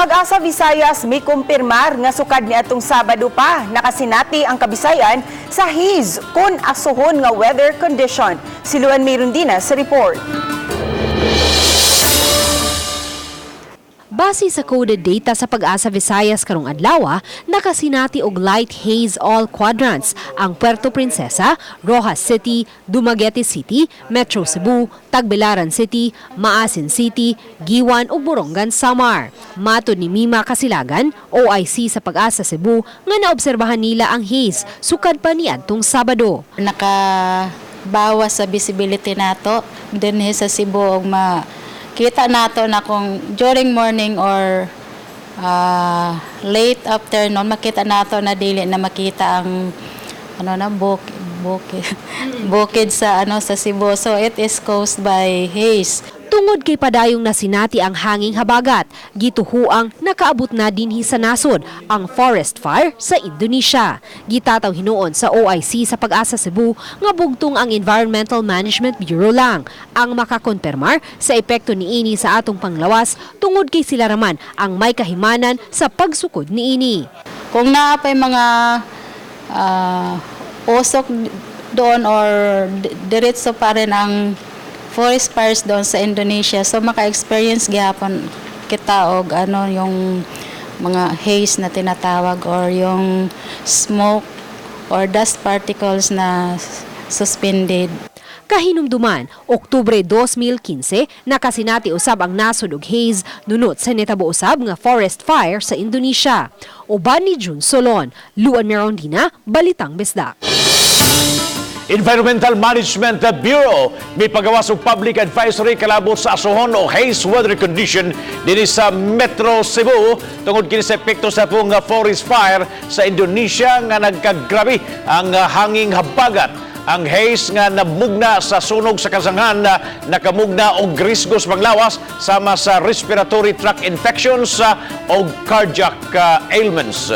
Pag-asa Visayas may kumpirmar nga sukad ni atong Sabado pa nakasinati ang Kabisayan sa haze kon asuhon nga weather condition. Si Luan Mirundina sa report. Base sa coded data sa Pag-asa Visayas karong adlaw, nakasinati og light haze all quadrants ang Puerto Princesa, Roxas City, Dumaguete City, Metro Cebu, Tagbilaran City, Maasin City, Guiuan ug Borongan, Samar. Matod ni Mima Kasilagan, OIC sa Pag-asa Cebu, nga naobserbahan nila ang haze sukad pa niadtong Sabado. Nakabawas sa visibility nato dinhi sa Cebu ug makita nato na kung during morning or late afternoon, makita nato na dili na makita ang ano na bukid bukid sa ano sa Cebu. So it is caused by haze. Tungod kay padayong nasinati ang hanging habagat, gituhuang nakaabot na dinhi sa nasod ang forest fire sa Indonesia. Gitataw hinuon sa OIC sa Pag-asa Cebu nga bugtong ang Environmental Management Bureau lang ang makakonpermar sa epekto niini sa atong panglawas tungod kay sila raman ang may kahimanan sa pagsukod niini. Kung naa pay mga usok doon or diretso pa rin ang forest fires doon sa Indonesia, so maka-experience gihapon kita og ano, yung mga haze na tinatawag or yung smoke or dust particles na suspended. Kahinumduman, Oktubre 2015, nakasinati usab ang nasod og haze nunot sa nitabo usab nga forest fire sa Indonesia. Uban ni June Solon, Luan Mirondina, Balitang Bisdak. Environmental Management Bureau may pagawas og public advisory kalabot sa asuhon o haze weather condition dinhi sa Metro Cebu tungod kini sa epekto sa pong forest fire sa Indonesia nga nagkagrabe ang hanging habagat. Ang haze nga namugna sa sunog sa kasanghan nakamugna og risgo sa panglawas sama sa respiratory tract infections o cardiac ailments.